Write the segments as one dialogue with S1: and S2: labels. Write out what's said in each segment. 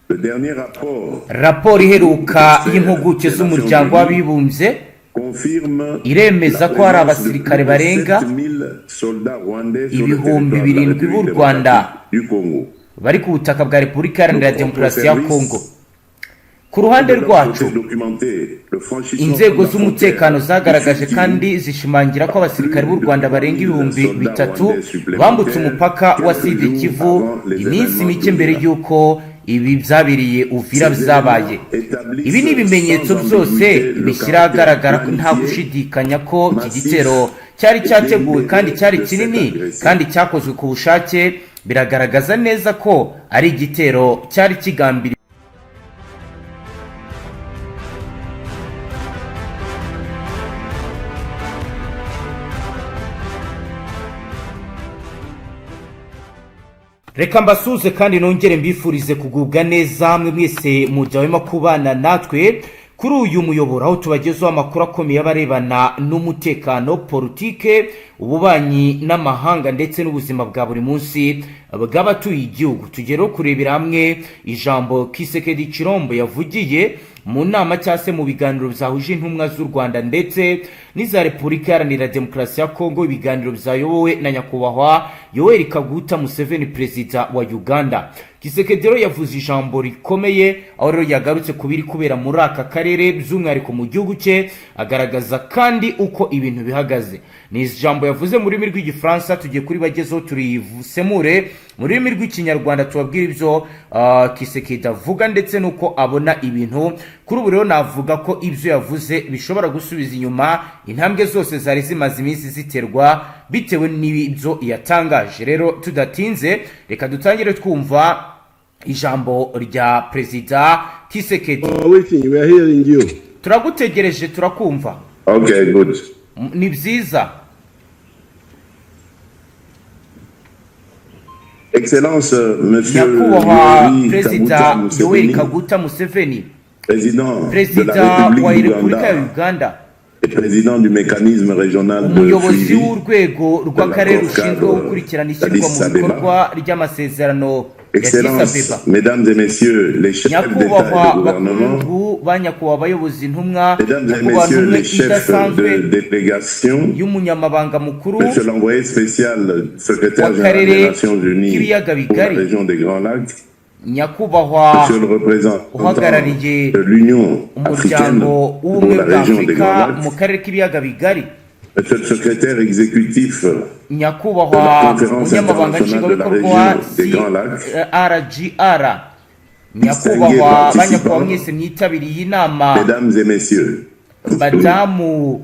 S1: Le dernier rapport
S2: Raporo iheruka y'impuguke z'Umuryango w'Abibumbye
S1: confirme
S2: iremeza ko hari abasirikare barenga 7,000 b'u Rwanda
S1: du Congo.
S2: bari ku butaka bwa Repubulika Iharanira Demokarasi ya Kongo. Ku ruhande rwacu, inzego z'umutekano zagaragaje kandi zishimangira ko abasirikare b'u Rwanda barenga 3,000 bambutse umupaka wa Sud Kivu iminsi mike mbere y'uko ibi byabereye Uvira byabaye. Ibi ni ibimenyetso byose bishyira ahagaragara ko nta gushidikanya ko iki gitero cyari cyateguwe kandi cyari kinini kandi cyakozwe ku bushake. Biragaragaza neza ko ari igitero cyari kigambiriwe. Reka mbasuze kandi nongere mbifurize kugubwa neza mwe mwese mujyawemo kubana natwe kuri uyu muyoboro, aho tubagezaho amakuru akomeye abarebana n'umutekano, politike, ububanyi n'amahanga ndetse n'ubuzima bwa buri munsi bw'abatuye igihugu. Tugere kurebera hamwe ijambo Tshisekedi Tshilombo yavugiye mu nama cyangwa se mu biganiro byahuje intumwa z'u Rwanda ndetse n'iza Repubulika Iharanira Demokarasi ya Kongo, ibiganiro byayobowe na Nyakubahwa Yoweri Kaguta Museveni, perezida wa Uganda. Tshisekedi rero yavuze ijambo rikomeye, aho rero yagarutse ku biri kubera muri aka karere, by'umwihariko mu gihugu cye, agaragaza kandi uko ibintu bihagaze. Ni ijambo yavuze mu rurimi rw'Igifaransa, tugiye kuri bagezeho turisemure mu rurimi rw'Ikinyarwanda, tubabwire ibyo Tshisekedi avuga ndetse n'uko abona ibintu. Kuri ubu rero navuga ko ibyo yavuze bishobora gusubiza inyuma intambwe zose zari zimaze iminsi ziterwa bitewe n'ibyo yatangaje. Rero tudatinze, reka dutangire twumva ijambo rya Perezida Tshisekedi.
S3: We are waiting, we are hearing you.
S2: Turagutegereje, turakumva.
S1: Okay, good.
S2: Ni byiza.
S1: Excellence, Monsieur
S2: Nyakubahwa
S1: Yoweri
S2: Perezida
S1: Kaguta
S2: Yoweri
S1: Museveni,
S2: Kaguta Museveni,
S1: président de la
S2: Perezida wa
S1: République du
S2: Repubulika ya
S1: Uganda
S2: Uganda,
S1: et président du mécanisme régional de
S2: umuyobozi
S1: suivi
S2: w'urwego rw'akarere
S1: de
S2: rushinzwe
S1: l'accord
S2: gukurikirana ishyirwa
S1: d'Addis
S2: mu
S1: Abeba.
S2: bikorwa ry'amasezerano ya Addis Abeba,
S1: Excellence, Mesdames et Messieurs les chefs d'État et
S2: nyakubahwa
S1: de gouvernement,
S2: bakuru ba nyakubahwa abayobozi, intumwa,
S1: Mesdames et
S2: nyakubahwa
S1: Messieurs
S2: ntumwe
S1: les chefs
S2: idasanzwe
S1: de délégation,
S2: y'umunyamabanga mukuru
S1: Monsieur l'envoyé spécial, secrétaire général
S2: w'akarere
S1: des Nations Unies
S2: k'ibiyaga
S1: pour la
S2: bigari,
S1: région des Grands Lacs,
S2: nyakubahwa
S1: Monsieur le représentant
S2: uhagarariye
S1: de l'Union africaine
S2: umuryango
S1: pour
S2: w'Ubumwe
S1: la
S2: bwa
S1: région des
S2: Afurika
S1: Grands
S2: mu
S1: Lacs,
S2: karere k'ibiyaga bigari,
S1: Monsieur le secrétaire exécutif
S2: nyakubahwa
S1: de la Conférence
S2: umunyamabanga
S1: internationale de la
S2: nshingwabikorwa
S1: région des Grands Lacs,
S2: CRGR, nyakubahwa ba nyakubahwa mwese mwitabiriye inama,
S1: Mesdames et Messieurs,
S2: badamu,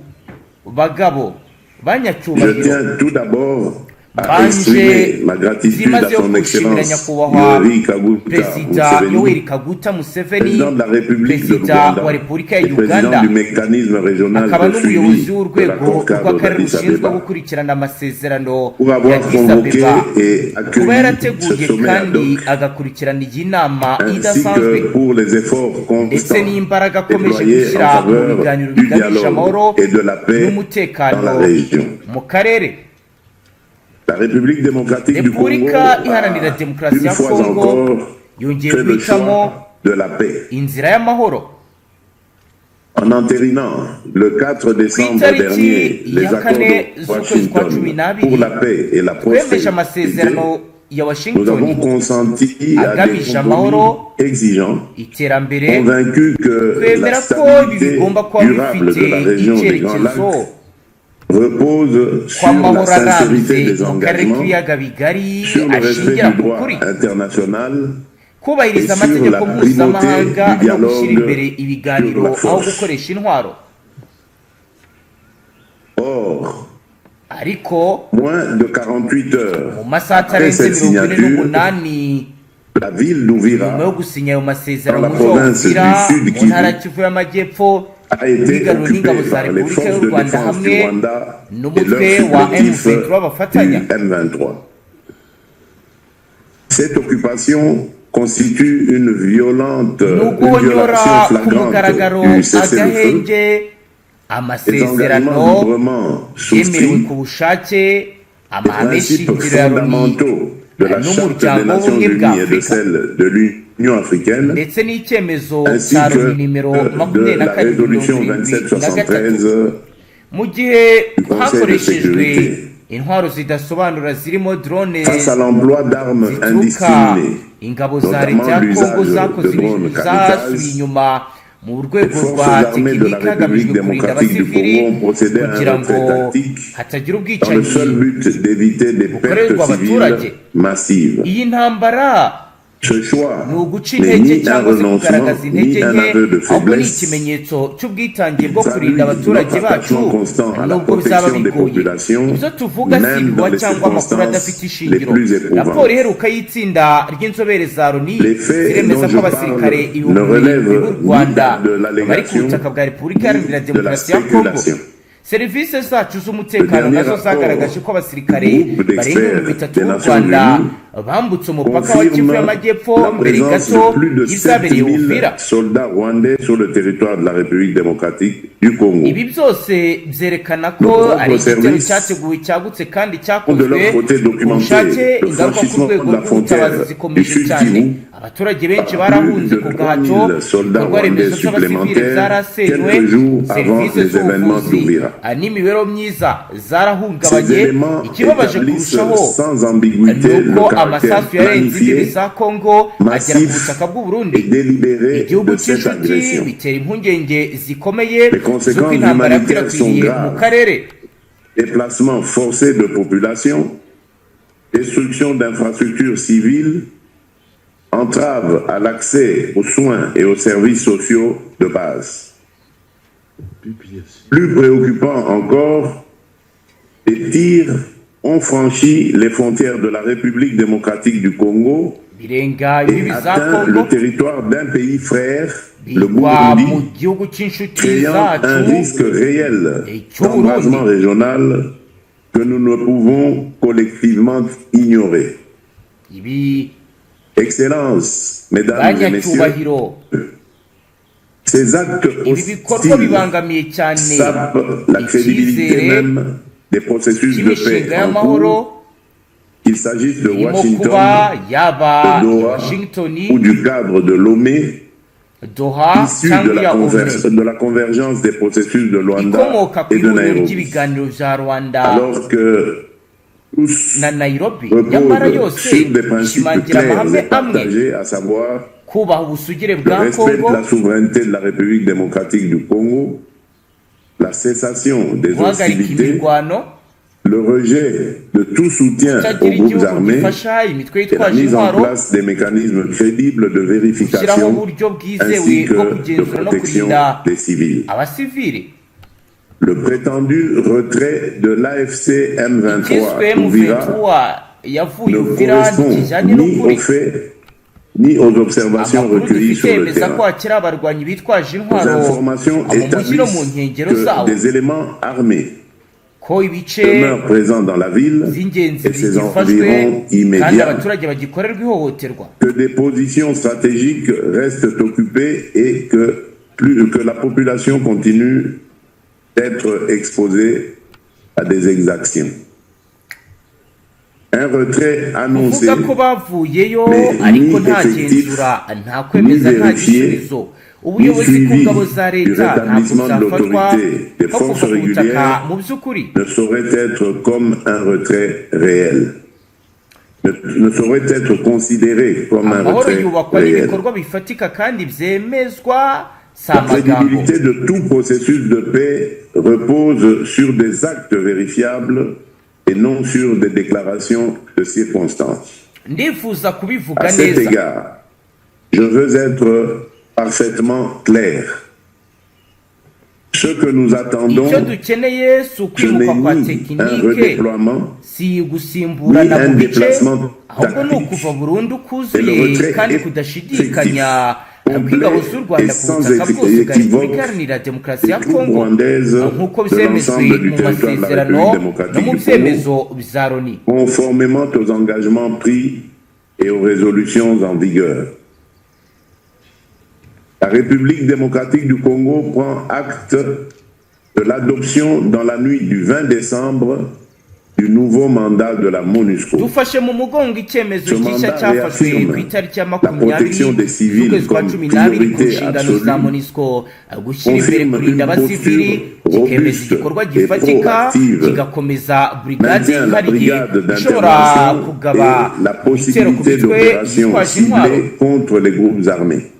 S2: bagabo,
S1: je
S2: banyacyubahiro,
S1: tiens tout d'abord à
S2: mbanje
S1: exprimer ma gratitude à
S2: byimazeyo
S1: son
S2: gushimira
S1: Excellence
S2: Nyakubahwa
S1: Yoweri Kaguta
S2: Perezida Yoweri
S1: Museveni,
S2: Kaguta Museveni,
S1: président de la République de
S2: Perezida
S1: l'Ouganda
S2: wa Repubulika ya
S1: et président
S2: Uganda,
S1: du mécanisme régional
S2: akaba
S1: de
S2: n'umuyobozi
S1: suivi de
S2: w'urwego
S1: l'accord cadre
S2: rw'akarere
S1: d'Addis
S2: rushinzwe
S1: Abeba,
S2: gukurikirana amasezerano
S1: pour
S2: ya
S1: avoir
S2: Addis
S1: convoqué
S2: Abeba,
S1: et
S2: kuba
S1: accueilli ce
S2: yarateguye
S1: sommet ad
S2: kandi
S1: hoc,
S2: agakurikirana iyi nama
S1: ainsi
S2: idasanzwe,
S1: que pour les efforts
S2: ndetse
S1: constants
S2: n'imbaraga akomeje
S1: déployés en
S2: gushyira mu
S1: faveur
S2: biganiro
S1: du
S2: biganisha amahoro
S1: dialogue et de la paix dans
S2: n'umutekano
S1: la région.
S2: mu karere.
S1: La République démocratique du Congo
S2: Repubulika Iharanira
S1: a,
S2: Demokarasi
S1: une
S2: ya
S1: fois
S2: Kongo
S1: encore,
S2: yongeye
S1: fait le
S2: guhitamo
S1: choix de la paix.
S2: inzira y'amahoro.
S1: En entérinant le 4
S2: Ku
S1: décembre
S2: itariki
S1: dernier les
S2: ya
S1: accords
S2: 4
S1: de
S2: z'ukwezi kwa cumi
S1: Washington
S2: n'abiri
S1: pour la paix et la
S2: twemeje
S1: prospérité,
S2: amasezerano ya
S1: nous
S2: Washington
S1: avons consenti à des
S2: agamije amahoro,
S1: compromis exigeants,
S2: iterambere,
S1: convaincus que la
S2: twemera ko ibi
S1: stabilité
S2: bigomba kuba
S1: durable
S2: bifite
S1: de la région des Grands
S2: icyerekezo
S1: Lacs repose
S2: ko
S1: sur la
S2: amahoro
S1: sincérité
S2: arambye
S1: des
S2: mu karere
S1: engagements,
S2: k'ibiyaga bigari
S1: sur le respect
S2: ashingira
S1: du
S2: ku
S1: droit
S2: kuri,
S1: international
S2: kubahiriza
S1: et sur
S2: amategeko
S1: la primauté
S2: mpuzamahanga
S1: du
S2: no gushyira
S1: dialogue
S2: imbere ibiganiro
S1: sur la
S2: aho
S1: force.
S2: gukoresha intwaro.
S1: Or,
S2: Ariko
S1: moins de 48 heures
S2: mu masaha
S1: après
S2: atarenze
S1: cette
S2: mirongo ine
S1: signature,
S2: n'umunani
S1: la ville
S2: nyuma yo
S1: d'Uvira
S2: gusinya ayo masezerano,
S1: dans la
S2: umujyi wa
S1: province
S2: Uvira
S1: du Sud
S2: mu ntara
S1: Kivu
S2: Kivu y'Amajyepfo
S1: a été
S2: wigaruriwe n'ingabo
S1: occupée
S2: za
S1: par les
S2: Repubulika
S1: forces
S2: y'u
S1: de
S2: Rwanda
S1: défense du
S2: hamwe
S1: Rwanda et
S2: n'umutwe
S1: leurs
S2: wa
S1: supplétifs
S2: M23 bafatanya.
S1: du M23. Cette occupation constitue une violente,
S2: Ni
S1: une
S2: uguhonyora
S1: violation
S2: ku mugaragaro
S1: flagrante du cessez-le-feu,
S2: agahenge,
S1: les
S2: amasezerano
S1: engagements librement
S2: yemerewe
S1: souscrits,
S2: ku bushake,
S1: les
S2: amahame
S1: principes
S2: shingiro ya Loni
S1: fondamentaux de la Charte des
S2: n'umuryango
S1: Nations
S2: w'Ubumwe bwa
S1: Unies et de
S2: Afurika.
S1: celle de l'Union l'Union africaine
S2: ndetse n'icyemezo
S1: ainsi
S2: cya
S1: que
S2: Loni nimero
S1: de
S2: makumyabiri na
S1: la
S2: karindwi mirongo
S1: résolution
S2: irindwi na gatatu.
S1: 2773
S2: Mu gihe
S1: du Conseil de
S2: hakoreshejwe
S1: sécurité.
S2: intwaro zidasobanura zirimo drone
S1: Face à l'emploi d'armes
S2: zituruka
S1: indiscriminées,
S2: ingabo za leta
S1: notamment
S2: ya Kongo
S1: l'usage
S2: zakoze
S1: de drones
S2: zasubiye
S1: kamikazes,
S2: inyuma mu rwego
S1: les forces
S2: rwa
S1: armées de la
S2: tekinike hagamijwe
S1: République
S2: kurinda
S1: démocratique du
S2: abasivili
S1: Congo ont procédé à
S2: kugira
S1: un
S2: ngo
S1: retrait tactique
S2: hatagira
S1: dans le
S2: ubwicanyi
S1: seul but d'éviter des pertes
S2: bukorerwa
S1: civiles
S2: abaturage.
S1: Massives.
S2: Iyi ntambara
S1: Ce choix
S2: ni uguca
S1: n'est
S2: intege
S1: ni un
S2: cyangwa se
S1: renoncement
S2: kugaragaza intege
S1: ni un
S2: nke,
S1: aveu de
S2: ahubwo ni
S1: faiblesse.
S2: ikimenyetso cy'ubwitange bwo
S1: Traduit
S2: kurinda abaturage
S1: notre
S2: bacu
S1: attachement constant à la
S2: nubwo bizaba
S1: protection des
S2: bigoye.
S1: Populations,
S2: Ibyo tuvuga si
S1: même
S2: ibihuha
S1: dans les
S2: cyangwa amakuru adafite
S1: circonstances les
S2: ishingiro.
S1: Plus éprouvantes.
S2: Raporo iheruka y'itsinda ry'inzobere za Loni
S1: Les faits
S2: ziremeza
S1: dont
S2: ko
S1: je
S2: abasirikare
S1: parle ne
S2: ibihumbi
S1: relèvent
S2: b'u
S1: ni
S2: Rwanda
S1: de
S2: bari ku
S1: l'allégation
S2: butaka bwa Repubulika Iharanira
S1: ni de la
S2: Demokarasi ya Kongo.
S1: Spéculation.
S2: Serivisi zacu
S1: Le
S2: z'umutekano
S1: dernier
S2: nazo
S1: rapport
S2: zagaragaje ko abasirikare
S1: du groupe
S2: barenga ibihumbi
S1: d'experts
S2: bitatu
S1: des
S2: b'u
S1: Nations
S2: Rwanda
S1: Unies
S2: bambutse umupaka wa Kivu
S1: confirme
S2: y'Amajyepfo
S1: la
S2: mbere
S1: présence
S2: gato
S1: de plus de
S2: y'izabereye
S1: 7000
S2: Uvira.
S1: Soldats rwandais sur le territoire de la République démocratique du Congo.
S2: Ibi byose byerekana ko
S1: Nos propres
S2: ari igitero
S1: services
S2: cyateguwe, cyagutse kandi
S1: ont de
S2: cyakozwe
S1: leur côté
S2: ku
S1: documenté
S2: bushake.
S1: Le
S2: Ingaruka ku
S1: franchissement
S2: rwego
S1: de la
S2: rw'ubutabazi
S1: frontière du
S2: zikomeje
S1: Sud
S2: cyane.
S1: Kivu
S2: Abaturage benshi
S1: par
S2: barahunze
S1: plus de
S2: ku gahato,
S1: 3000 soldats
S2: ibikorwa
S1: rwandais
S2: remezo by'abasivile
S1: supplémentaires
S2: byarasenywe,
S1: quelques jours avant
S2: serivisi
S1: les événements
S2: z'ubuvuzi
S1: d'Uvira.
S2: N'imibereho myiza
S1: Ces
S2: zarahungabanye.
S1: Éléments
S2: Ikibabaje
S1: établissent
S2: kurushaho
S1: sans ambiguïté
S2: ni
S1: le
S2: uko
S1: caractère
S2: amasasu yarenze imbibi
S1: planifié,
S2: za Kongo agera ku
S1: massif
S2: butaka bw'u Burundi,
S1: et délibéré
S2: igihugu
S1: de cette
S2: cy'inshuti,
S1: agression.
S2: bitera impungenge zikomeye
S1: Les conséquences
S2: z'uko intambara
S1: humanitaires sont
S2: yakwirakwiriye mu
S1: graves.
S2: Karere.
S1: Déplacement forcé de population, destruction d'infrastructures civiles, entrave à l'accès aux soins et aux services sociaux de base. Plus préoccupant encore, les tirs ont franchi les frontières de la République démocratique du Congo
S2: Birenga
S1: et
S2: imbibi za
S1: atteint
S2: Kongo
S1: le territoire d'un pays frère, le
S2: bigwa mu
S1: Burundi,
S2: gihugu cy'inshuti
S1: créant un
S2: zacu
S1: risque réel
S2: cy'u
S1: d'embrasement
S2: Burundi.
S1: Régional que nous ne pouvons collectivement ignorer.
S2: Ibi
S1: Excellences, Mesdames et Messieurs,
S2: banyacyubahiro,
S1: ces actes
S2: ibi bikorwa
S1: hostiles
S2: bibangamiye cyane
S1: sapent la crédibilité
S2: icyizere
S1: même des processus de
S2: cy'imishinga
S1: paix en
S2: y'amahoro
S1: cours, qu'il s'agisse de
S2: irimo
S1: Washington,
S2: kuba, yaba
S1: de
S2: i
S1: Doha
S2: Washington,
S1: ou du cadre de Lomé,
S2: Doha
S1: issu de
S2: cyangwa
S1: la,
S2: iya Lomé,
S1: de la convergence des processus de Luanda
S2: ikomoka ku
S1: et de
S2: ihuriro
S1: Nairobi.
S2: Ry'ibiganiro bya Luanda
S1: Alors que tous
S2: na Nairobi. Nyamara
S1: reposent
S2: yose
S1: sur des principes
S2: ishimangira
S1: clairs
S2: amahame
S1: et
S2: amwe:
S1: partagés, à savoir
S2: kubaha ubusugire
S1: le
S2: bwa
S1: respect
S2: Kongo,
S1: de la souveraineté de la République démocratique du Congo, la cessation des
S2: guhagarika
S1: hostilités,
S2: imirwano,
S1: le rejet de tout soutien aux
S2: kutagira
S1: groupes
S2: igihugu
S1: armés
S2: gifasha imitwe
S1: et la
S2: yitwaje
S1: mise en
S2: intwaro,
S1: place des mécanismes crédibles de
S2: gushyiraho
S1: vérification
S2: uburyo bwizewe
S1: ainsi
S2: bwo
S1: que de
S2: kugenzura no
S1: protection
S2: kurinda
S1: des civils.
S2: Abasivili.
S1: Le prétendu retrait de l'AFC M23
S2: Icyiswe
S1: d'Uvira
S2: M23 yavuye
S1: ne
S2: Uvira
S1: correspond
S2: ntikijyanye
S1: ni
S2: n'ukuri.
S1: aux faits ni aux observations
S2: Amakuru
S1: recueillies
S2: dufite
S1: sur le
S2: yemeza ko
S1: terrain.
S2: hakiri abarwanyi bitwaje
S1: Nos
S2: intwaro
S1: informations
S2: mu mujyi no mu
S1: établissent
S2: nkengero
S1: que
S2: zawo,
S1: des éléments armés
S2: ko ibice
S1: demeurent présents dans la ville
S2: by'ingenzi
S1: et ses
S2: bigifashwe
S1: environs
S2: kandi
S1: immédiats,
S2: abaturage bagikorerwa ihohoterwa.
S1: Que des positions stratégiques restent occupées et que la population continue d'être exposée à des exactions. Un retrait annoncé,
S2: Kuvuga ko bavuyeyo
S1: mais
S2: ariko
S1: ni
S2: nta
S1: effectif,
S2: genzura, nta kwemeza,
S1: ni
S2: nta
S1: vérifié,
S2: gisubizo. Ubuyobozi
S1: ni
S2: ku
S1: suivi
S2: ngabo za
S1: du
S2: leta ntabwo
S1: rétablissement de
S2: byafatwa
S1: l'autorité des
S2: nko kuva
S1: forces
S2: ku butaka
S1: régulières
S2: mu by'ukuri.
S1: Ne saurait être comme un retrait réel. Ne saurait être considéré comme un
S2: Amahoro
S1: retrait
S2: yubakwa
S1: réel.
S2: N'ibikorwa bifatika kandi byemezwa, si
S1: La
S2: amagambo.
S1: Crédibilité de tout processus de paix repose sur des actes vérifiables et non sur des déclarations de circonstances.
S2: Ndifuza kubivuga
S1: À cet
S2: neza.
S1: Égard, je veux être parfaitement clair. Ce que nous attendons,
S2: Icyo dukeneye si
S1: ce
S2: ukwimuka
S1: n'est
S2: kwa
S1: ni un
S2: tekinike,
S1: redéploiement,
S2: si gusimburana
S1: ni un
S2: mu bice,
S1: déplacement
S2: ahubwo ni
S1: tactique.
S2: Ukuva burundu
S1: C'est le
S2: kuzuye
S1: retrait
S2: kandi
S1: effectif,
S2: kudashidikanya kw'ingabo
S1: complet
S2: z'u
S1: et
S2: Rwanda ku
S1: sans
S2: butaka bwose bwa
S1: équivoque
S2: Repubulika Iharanira Demokarasi
S1: des
S2: ya
S1: troupes
S2: Kongo
S1: rwandaises
S2: nk'uko
S1: de
S2: byemejwe
S1: l'ensemble du
S2: mu
S1: territoire de la
S2: masezerano
S1: République
S2: no
S1: démocratique
S2: mu
S1: du Congo,
S2: byemezo bya Loni.
S1: Conformément aux engagements pris et aux résolutions en vigueur. La République démocratique du Congo prend acte de l'adoption dans la nuit du 20 décembre Du nouveau mandat de la MONUSCO.
S2: Dufashe mu mugongo icyemezo
S1: Ce
S2: gishya
S1: mandat
S2: cyafashwe ku
S1: réaffirme
S2: itariki ya
S1: la
S2: 20
S1: protection des civils
S2: z'ukwezi kwa
S1: comme
S2: 12 ku
S1: priorité
S2: nshingano za
S1: absolue,
S2: MONUSCO, gushyira imbere
S1: confirme
S2: kurinda
S1: une
S2: abasivili,
S1: posture
S2: kikemeza
S1: robuste
S2: igikorwa
S1: et
S2: gifatika,
S1: proactive,
S2: kigakomeza brigade
S1: maintient la
S2: yihariye
S1: brigade
S2: ishobora
S1: d'intervention
S2: kugaba
S1: et la
S2: ibitero ku
S1: possibilité
S2: mitwe
S1: d'opérations
S2: yitwaje intwaro.
S1: Ciblées contre les groupes armés.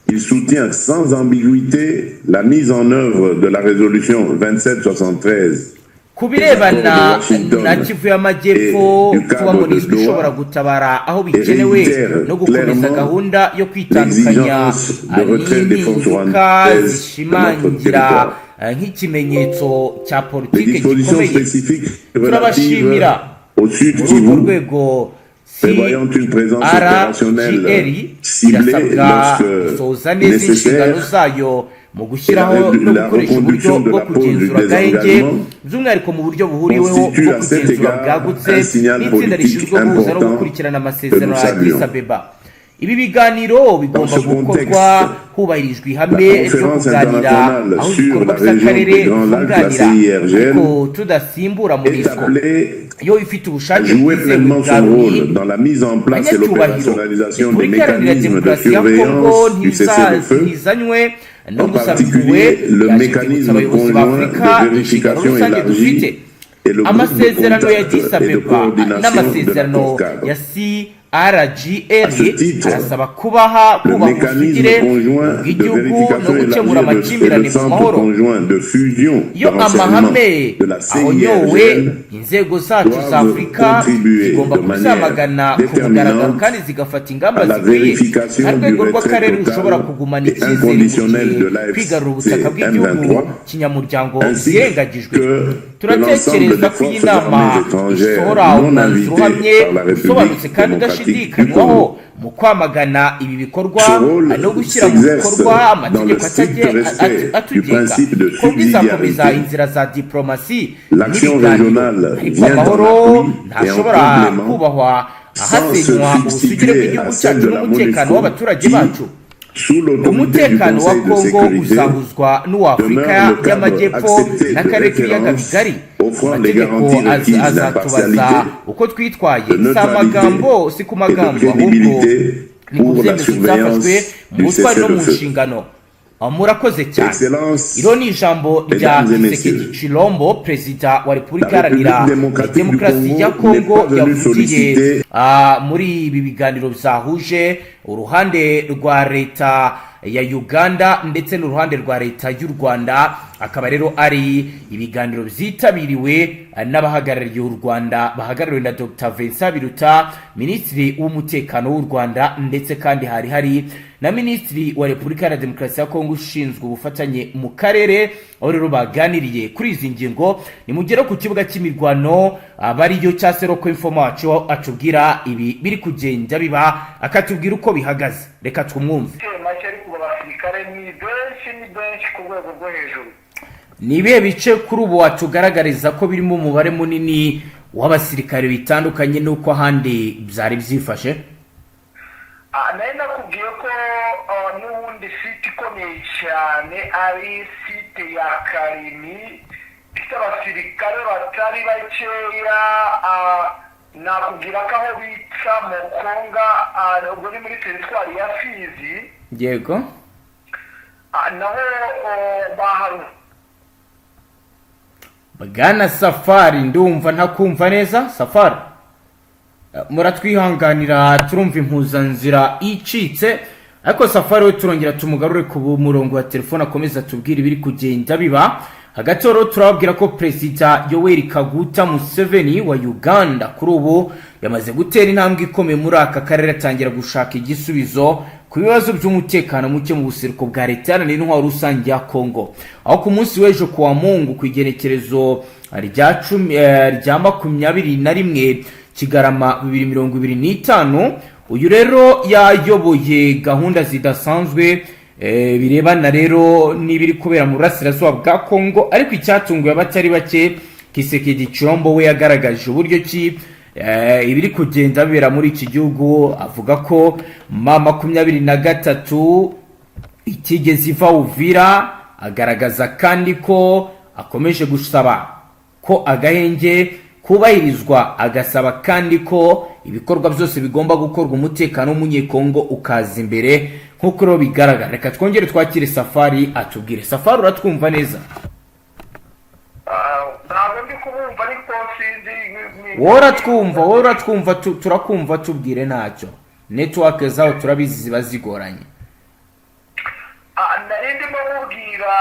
S1: Il soutient sans ambiguïté la mise en œuvre de la résolution 2773
S2: Ku birebana
S1: Washington
S2: na Kivu y'Amajyepfo,
S1: et du
S2: kuba
S1: cadre de
S2: MONUSCO ishobora
S1: Doha
S2: gutabara aho
S1: et
S2: bikenewe
S1: réitère
S2: no gukomeza
S1: clairement
S2: gahunda yo kwitandukanya
S1: l'exigence de retrait des forces
S2: n'impinduka
S1: rwandaises de notre
S2: zishimangira
S1: territoire.
S2: Nk'ikimenyetso cya
S1: Les
S2: politike
S1: dispositions
S2: gikomeye.
S1: Spécifiques relatives
S2: Turabashimira.
S1: Au Sud
S2: Muri urwo
S1: Kivu,
S2: rwego,
S1: prévoyant une présence
S2: CRGL
S1: opérationnelle ciblée
S2: irasabwa
S1: lorsque
S2: gusohoza neza inshingano
S1: nécessaire
S2: zayo mu gushyiraho
S1: et
S2: no
S1: la
S2: gukoresha uburyo
S1: reconduction de
S2: bwo
S1: la pause du
S2: kugenzura agahenge,
S1: désengagement
S2: by'umwihariko mu buryo buhuriweho
S1: constitue
S2: bwo
S1: à cet
S2: kugenzura
S1: égard
S2: bwagutse
S1: un signal
S2: n'itsinda
S1: politique
S2: rishinzwe guhuza no
S1: important
S2: gukurikirana
S1: que
S2: amasezerano
S1: nous
S2: ya Addis
S1: saluons.
S2: Abeba. Ibi biganiro bigomba
S1: Dans ce
S2: gukorwa
S1: contexte,
S2: hubahirijwe ihame
S1: la
S2: ryo
S1: conférence
S2: kuganira
S1: internationale
S2: aho
S1: sur
S2: ibikorwa
S1: la région
S2: by'akarere
S1: des Grands Lacs, la
S2: byunganira,
S1: CIRGL,
S2: ariko tudasimbura
S1: est
S2: MONUSCO
S1: appelée
S2: yo ifite
S1: à
S2: ubushake
S1: jouer
S2: bwizewe
S1: pleinement
S2: bwa
S1: son
S2: Loni.
S1: Rôle dans la mise en place et
S2: Banyacyubahiro,
S1: l'opérationnalisation des
S2: Repubulika Iharanira
S1: mécanismes de
S2: Demokarasi ya Kongo
S1: surveillance du cessez-le-feu,
S2: ntizanywe no
S1: en
S2: gusaba impuhwe,
S1: particulier le
S2: yaje kwibutsa
S1: mécanisme
S2: abayobozi ba
S1: conjoint
S2: Afurika
S1: de
S2: inshingano
S1: vérification
S2: rusange dufite.
S1: Élargie et le groupe de
S2: Amasezerano ya
S1: contact
S2: Addis
S1: et de
S2: Abeba
S1: coordination de la
S2: n'amasezerano
S1: CORCAD.
S2: Ya CRGL
S1: À ce titre,
S2: arasaba kubaha
S1: le
S2: kubaha
S1: mécanisme
S2: ubusugire
S1: conjoint de
S2: bw'igihugu no
S1: vérification
S2: gukemura
S1: élargie et
S2: amakimbirane
S1: le
S2: mu
S1: centre
S2: mahoro.
S1: Conjoint de fusion de
S2: Iyo
S1: renseignement
S2: amahame
S1: de la
S2: ahonyowe,
S1: CIRGL
S2: inzego zacu za
S1: doivent
S2: Afurika
S1: contribuer
S2: zigomba
S1: de manière
S2: kuzamagana ku mugaragaro
S1: déterminante
S2: kandi zigafata ingamba
S1: à la
S2: zikwiye.
S1: Vérification
S2: Nta
S1: du
S2: rwego
S1: retrait
S2: rw'akarere rushobora
S1: total
S2: kugumana
S1: et
S2: icyizere mu
S1: inconditionnel
S2: gihe
S1: de l'AFC
S2: kwigarura ubutaka bw'igihugu
S1: M23
S2: kinyamuryango
S1: ainsi
S2: byirengagijwe.
S1: Que de l'ensemble
S2: Turatekereza
S1: des
S2: ko iyi
S1: forces
S2: nama
S1: armées étrangères
S2: isohora
S1: non
S2: umwanzuro
S1: invitées
S2: uhamye,
S1: par la
S2: usobanutse
S1: République
S2: kandi
S1: démocratique du
S2: udashidikanywaho
S1: Congo.
S2: Mu kwamagana ibi bikorwa
S1: Ce rôle
S2: no gushyira mu
S1: s'exerce
S2: bikorwa
S1: dans le
S2: amategeko
S1: strict respect du
S2: atugenga.
S1: Principe de
S2: Kongo izakomeza
S1: subsidiarité.
S2: Inzira za diplomasi
S1: L'action
S2: n'ibiganiro,
S1: régionale
S2: ariko
S1: vient en
S2: amahoro
S1: appui et en
S2: ntashobora
S1: complément
S2: kubahwa
S1: sans se
S2: ahasenywa ubusugire
S1: substituer
S2: bw'igihugu
S1: à celle
S2: cyacu
S1: de la
S2: n'umutekano
S1: MONUSCO
S2: w'abaturage
S1: qui,
S2: bacu.
S1: Sous l'autorité du
S2: Umutekano wa
S1: Conseil de
S2: Kongo
S1: sécurité,
S2: uzahuzwa n'uw'Afurika
S1: demeure le cadre
S2: y'Amajyepfo
S1: accepté de
S2: n'akarere k'ibiyaga
S1: référence
S2: bigari.
S1: Offrant les
S2: Amategeko
S1: garanties requises
S2: azatubaza
S1: d'impartialité,
S2: uko twitwaye,
S1: de
S2: si
S1: neutralité
S2: amagambo, si ku
S1: et de
S2: magambo, ahubwo
S1: crédibilité
S2: ni ku
S1: pour la
S2: byemezo byafashwe
S1: surveillance
S2: mu
S1: du
S2: butwari no mu
S1: cessez-le-feu.
S2: nshingano. Murakoze cyane.
S1: Excellence,
S2: Iro ni ijambo rya
S1: Mesdames et
S2: Tshisekedi
S1: Messieurs,
S2: Tshilombo, perezida wa Repubulika
S1: la
S2: Iharanira
S1: République démocratique du
S2: Demokarasi ya
S1: Congo n'est
S2: Kongo,
S1: pas venue
S2: yavugiye
S1: solliciter
S2: muri ibi biganiro byahuje uruhande rwa leta ya Uganda ndetse n'uruhande rwa leta y'u Rwanda, akaba rero ari ibiganiro byitabiriwe n'abahagarariye u Rwanda bahagarariwe na Dr Vincent Biruta, minisitiri w'umutekano w'u Rwanda, ndetse kandi hari hari na minisitiri wa Repubulika Iharanira Demokarasi ya Kongo ushinzwe ubufatanye mu karere, aho rero baganiriye kuri izi ngingo. Nimugere ku kibuga cy'imirwano abariyo cya Seroko Informa wacu atubwira ibi biri kugenda biba, akatubwira uko bihagaze. Reka twumwumve.
S3: Make, ariko ubu abasirikare ni benshi, ni benshi ku rwego rwo hejuru.
S2: Ni ibihe bice kuri ubu watugaragariza ko birimo umubare munini w'abasirikare bitandukanye n'uko ahandi byari byifashe?
S3: Nari nakubwiye ko n'ubundi site ikomeye cyane ari site ya Karimi, ifite abasirikare batari bakeya. Nakubwira ko aho bita Mukonga, ubwo ni muri teritwari ya Fizi. Naho baharu
S2: Bwana Safari, ndumva ntakumva neza. Safari, muratwihanganira, turumva impuzanzira icitse, ariko Safari we turongera tumugarure ku murongo wa telefone akomeza atubwire ibiri kugenda biba. Hagati rero turababwira ko Perezida Yoweri Kaguta Museveni wa Uganda kuri ubu yamaze gutera intambwe ikomeye muri aka karere, atangira gushaka igisubizo ku bibazo by'umutekano muke mu buseruko bwa Leta Iharanira Intwaro Rusange ya Kongo, aho ku munsi w'ejo kuwa Mungu, ku igenekerezo rya 10, rya 21 Kigarama 2025, uyu rero yayoboye gahunda zidasanzwe birebana rero n'ibiri kubera mu burasirazuba bwa Kongo. Ariko icyatunguye abatari bake, Tshisekedi Tshilombo we yagaragaje uburyo ki ibiri kugenda bibera muri iki gihugu, avuga ko M23 itigeze iva Uvira, agaragaza kandi ko akomeje gusaba ko agahenge kubahirizwa, agasaba kandi ko ibikorwa byose bigomba gukorwa umutekano w'Umunyekongo ukaza imbere. Nk'uko rero bigaragara, reka twongere twakire Safari atubwire. Safari, uratwumva neza?
S3: Ntabwo ndi kubumva, ariko sinzi.
S2: Wowe uratwumva, wowe uratwumva, turakumva, tubwire ntacyo. Network zaho turabizi ziba zigoranye.
S3: Nari ndimo mubwira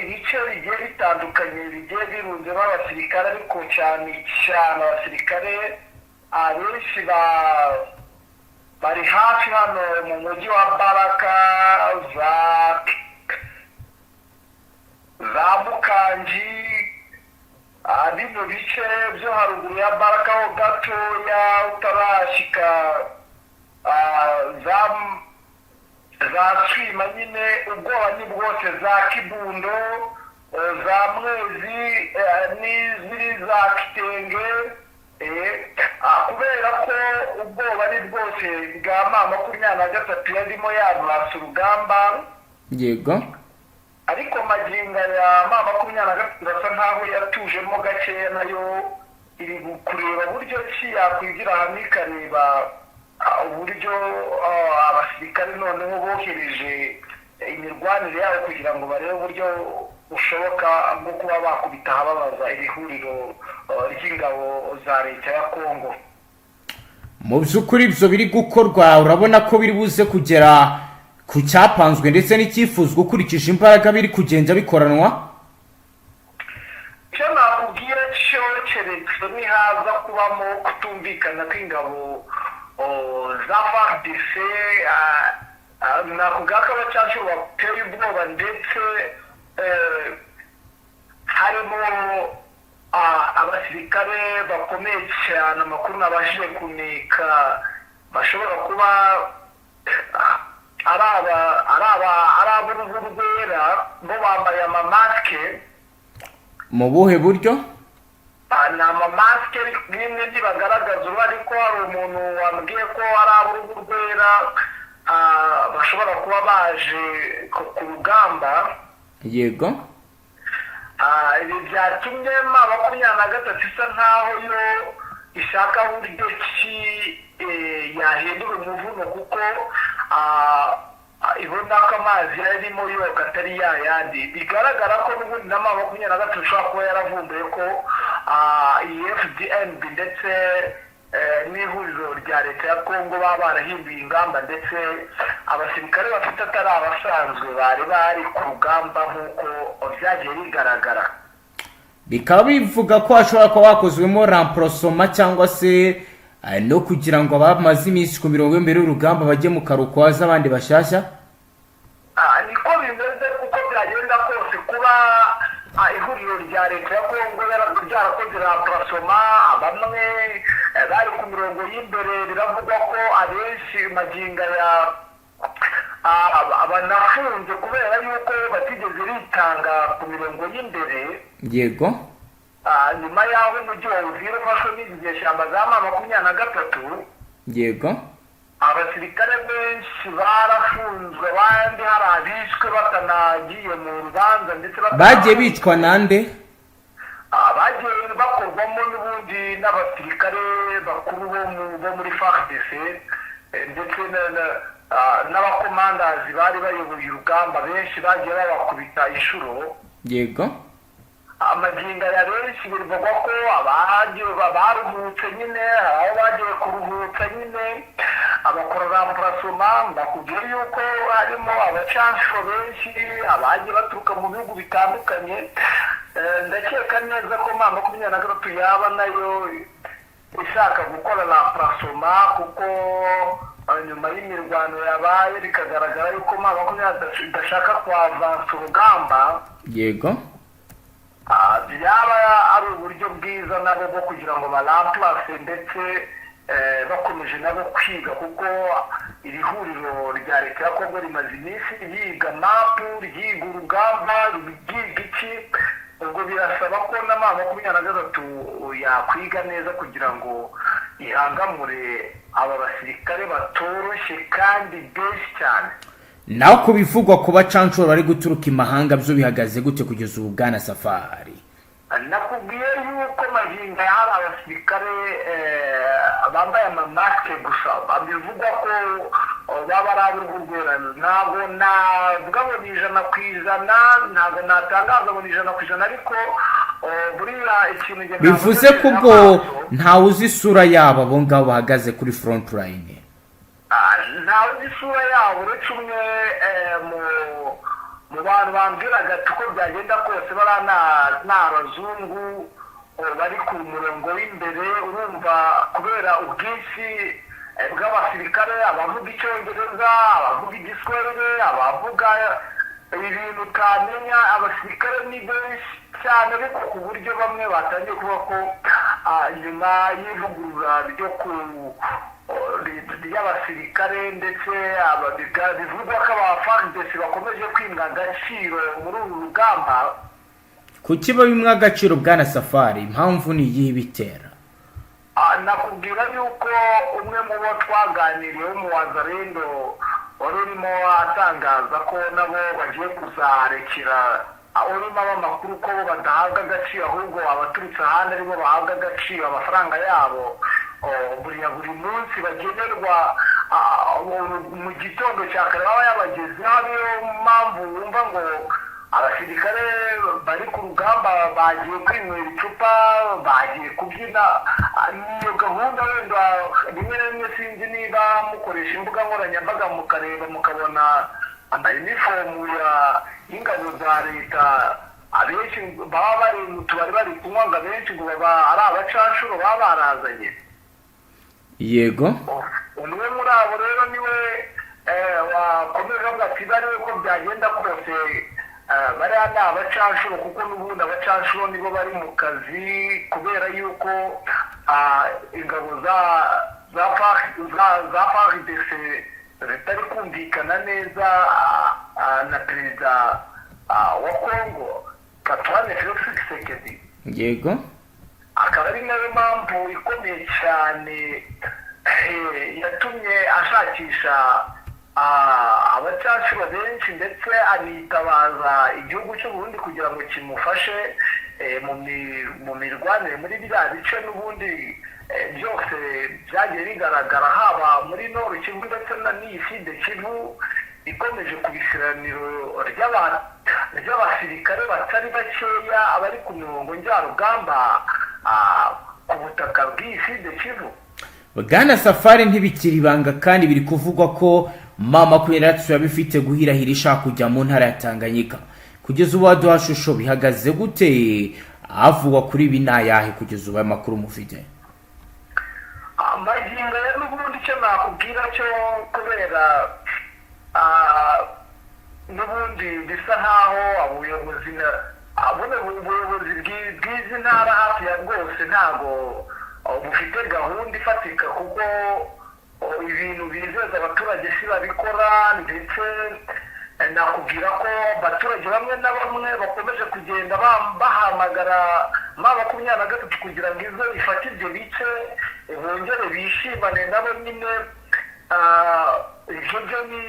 S3: ibice bigiye bitandukanye bigiye birunzemo abasirikare, ariko cyane cyane abasirikare abenshi bari hafi hano mu mujyi wa Baraka, za Mukangi, bino bice byo haruguru ya Baraka ho gatoya utarashyika za Swima nyine. Ubwoba ni bwose, za Kibundo, za Mwezi, n'iziri za Kitenge, kubera ko ubwoba ni bwose bwa M23 yarimo yarasa urugamba. Ariko magingo ya M23 irasa nkaho yatujemo gakeya, nayo iri kureba buryo ki yakwigira hamwe, ikareba uburyo abasirikare noneho bohereje imirwanire yabo kugira ngo barebe uburyo bushoboka bwo kuba bakubita ahababaza iri huriro ry'ingabo za leta ya Kongo.
S2: Mu by'ukuri ibyo biri gukorwa, urabona ko biri buze kugera ku cyapanzwe ndetse n'icyifuzwa ukurikije imbaraga biri kugenda bikoranwa?
S3: Icyo nakubwira cyo, keretse nihaza kubamo kutumvikana kw'ingabo za FARDC, nakubwira ko abacancuro bateye ubwoba, ndetse harimo abasirikare bakomeye cyane. Amakuru nabashije kuneka, bashobora kuba ari ab'uruhu rwera, bo bambaye amamasike.
S2: Mu buhe buryo?
S3: Ni amamasike nyine, ntibagaragaza uruhu, ariko hari umuntu wambwiye ko ari ab'uruhu rwera, bashobora kuba baje ku rugamba. Ibi byatumye M23 isa nkaho yo ishaka buryo ki yahindura umuvuno, kuko ibona ko amazi yarimo yoga atari yayandi. Bigaragara ko n'ubundi na M23 ishobora kuba yaravumbuye ko iyi FDNB ndetse n'ihuriro rya leta ya Kongo baba barahinduye ingamba, ndetse abasirikare bafite atari abasanzwe bari bari ku rugamba, nk'uko byagiye bigaragara.
S2: Bikaba bivuga ko hashobora kuba hakozwemo remplacement, cyangwa se no kugira ngo abamaze iminsi ku mirongo y'imbere y'urugamba bajye mu karuhuko, haze abandi bashyashya.
S3: Niko bimeze, uko byagenda kose, kuba ihuriro rya leta ya Kongo ryarakoze remplacement, bamwe bari ku mirongo y'imbere, biravugwa ko abenshi magingo ya banafunze kubera yuko batigeze bitanga ku mirongo y'imbere. Nyuma y'aho umujyi wa Uvira ufashwe n'izi nyeshyamba za M23, abasirikare benshi barafunzwe, abandi hari abishwe batanagiye mu rubanza ndetse
S2: Bagiye bicwa nande?
S3: Bagiye bakorwamo n'ubundi n'abasirikare bakuru bo muri FARDC, ndetse n'abakomandazi bari bayoboye urugamba, benshi bagiye babakubita inshuro. Amagingo ya benshi bivugwa ko abagiye baruhutse nyine, hari aho bagiye kuruhutsa nyine, abakora remplacement. Bakubwira yuko harimo abacanshuro benshi, abagiye baturuka mu bihugu bitandukanye. Ndakeka neza ko M23 yaba nayo ishaka gukora remplacement, kuko nyuma y'imirwano yabaye bikagaragara yuko M23 idashaka kwavansa urugamba, byaba ari uburyo bwiza nabo bwo kugira ngo baramplase, ndetse bakomeje nabo kwiga, kuko iri huriro rya leta ya Kongo rimaze iminsi ryiga mapu, ryiga urugamba, ryiga iki. Ubwo birasaba ko na M23 yakwiga neza kugira ngo ihangamure aba basirikare batoroshye kandi benshi cyane.
S2: Naho ku bivugwa ku bacanshuro bari guturuka imahanga, byo bihagaze gute kugeza ubu, bwana Safari?
S3: Nakubwiye yuko magingo aya hari abasirikare bambaye amamasike gusa, bivugwa ko baba ari ab'uruhu rwera. Ntabwo navuga ngo ni 100%, ntabwo natangaza ngo ni 100%, ariko buriya ikintu njye
S2: Bivuze ko ubwo ntawe uzi isura yabo, abo ngabo bahagaze kuri front line?
S3: Ntawe uzi isura yabo uretse umwe mu bantu bambwiraga ati uko byagenda kose bariya ni abazungu bari ku murongo w'imbere. Urumva, kubera ubwinshi bw'abasirikare, abavuga Icyongereza, abavuga Igiswahili, abavuga ibintu utamenya, abasirikare ni benshi cyane, ariko ku buryo bamwe batangiye kuvuga ko nyuma y'ivugurura ryo ku ry'abasirikare, ndetse bivugwa ko aba FARDC bakomeje kwimwa agaciro muri uru rugamba.
S2: Kuki babimwa agaciro, bwana Safari? Impamvu ni iyihe ibitera?
S3: Nakubwira yuko umwe mu bo twaganiriye w'umuwazarendo wari urimo atangaza ko nabo bagiye kuzarekera, urimo aba amakuru ko bo badahabwa agaciro, ahubwo abaturutse ahandi aribo bahabwa agaciro, amafaranga yabo buri munsi bagenerwa mu gitondo cya kare baba yabagezeho. Ariyo mpamvu wumva ngo abasirikare bari ku rugamba bagiye kwinywera icupa, bagiye kubyina. Niyo gahunda. Wenda rimwe na rimwe sinzi niba mukoresha imbuga nkoranyambaga, mukareba mukabona amayinifomu y'ingabo za leta, abenshi baba bari mu tubari bari kunywa, ngo abenshi ngo baba ari abacanshuro baba barazanye. Umwe muri abo rero niwe wakomeje avuga ati bari uko byagenda kose bariya ni abacanshuro, kuko n'ubundi abacanshuro nibo bari mu kazi, kubera yuko ingabo za FARDC zitari kumvikana neza na perezida wa Congo, Antoine Felix Tshisekedi. Akaba ari nayo mpamvu ikomeye cyane yatumye ashakisha abacanshuro benshi, ndetse anitabaza igihugu cy'u Burundi kugira ngo kimufashe mu mirwanire muri biriya bice. N'ubundi byose byagiye bigaragara, haba muri Nord Kivu ndetse na n'iyi Sud Kivu ikomeje ku isiraniro ry'abasirikare batari bakeya abari ku mirongo njyarugamba ku butaka bw'iyi Sud Kivu.
S2: Bwana Safari, ntibikiri ibanga kandi biri kuvugwa ko M23 yaba ifite guhirahira ishaka kujya mu ntara ya Tanganyika. Kugeza ubu waduha shusho, bihagaze gute? Avugwa kuri ibi ni ayahe kugeza ubu, aya makuru mufite?
S3: Magingo aya n'ubundi icyo nakubwira cyo, kubera n'ubundi bisa nkaho ubuyobozi buno ubuyobozi bw'izi ntara hafi ya bwose ntabwo bufite gahunda ifatika, kuko ibintu bizeza abaturage si babikora. Ndetse nakubwira ko abaturage bamwe na bamwe bakomeje kugenda bahamagara M23 kugira ngo ize ifate ibyo bice, bongere bishimane nabo nyine. Ibyo byo ni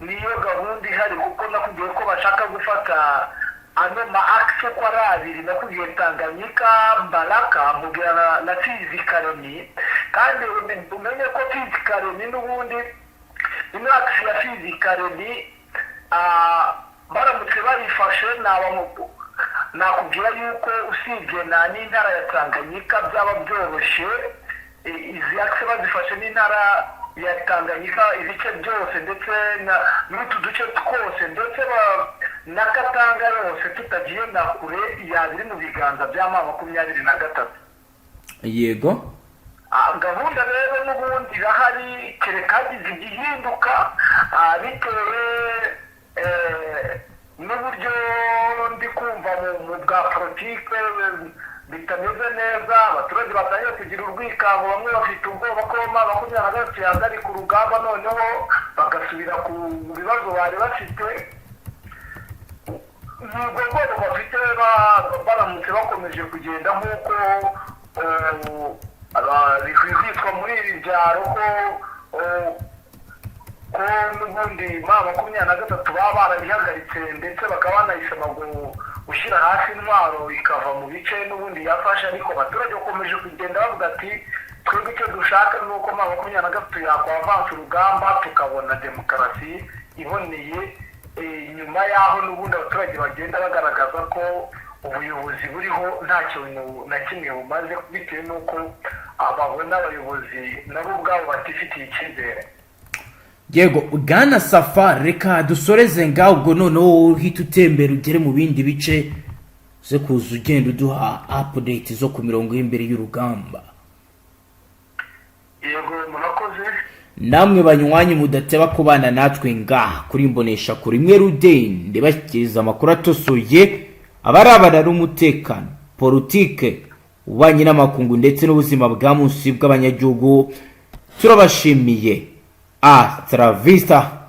S3: niyo gahunda ihari, kuko nakubwiye ko bashaka gufata ano ma axes uko ari abiri. Nakubwiye Tanganyika, Baraka, mubwira na Fizi, Karemi. Kandi umenye ko Fizi, Karemi n'ubundi ino axe ya Fizi, Karemi, baramutse bayifashe, nakubwira yuko usibye na n'intara ya Tanganyika byaba byoroshye. Izi axes bazifashe, n'intara ya Tanganyika ibice byose, ndetse n'utu duce twose, ndetse na Katanga yose tutagiye na kure, yaba iri mu biganza bya M23. Gahunda rero n'ubundi irahari, kereka hagize igihinduka bitewe n'uburyo ndi kumva mu bwa politike bitameze neza. Abaturage batangiye kugira urwikango, bamwe bafite ubwoba ko M23 yahagarika urugamba, noneho bagasubira ku bibazo bari bafite. Ni ubwo bwoba bafite. Baramutse bakomeje kugenda nk'uko bihwihwiswa muri ibi byaro ko n'ubundi M23 baba barabihagaritse, ndetse bakaba banayisaba gushyira hasi intwaro ikava mu bice n'ubundi yafashe, ariko abaturage bakomeje kugenda bavuga ati: "Twebwe icyo dushaka ni uko M23 yakwavansa urugamba, tukabona demokarasi iboneye." Nyuma y'aho n'ubundi abaturage bagenda bagaragaza ko ubuyobozi buriho nta kintu na kimwe bumaze, bitewe n'uko babona abayobozi nabo ubwabo batifitiye icyizere.
S2: Yego, bwana Safari, reka dusoreze ngaho. Ubwo noneho wowe uhita utembera ugere mu bindi bice, uze kuza ugenda uduha update zo ku mirongo y'imbere y'urugamba.
S3: Yego, murakoze.
S2: Namwe banywanyi mudateba kubana natwe ngaha kuri Imbonesha kuri imwe rudende, bashyikiriza amakuru atosoye abarabana n'umutekano, politike, ububanyi n'amakungu ndetse n'ubuzima bwa munsi bw'abanyagihugu, turabashimiye. Hasta la vista.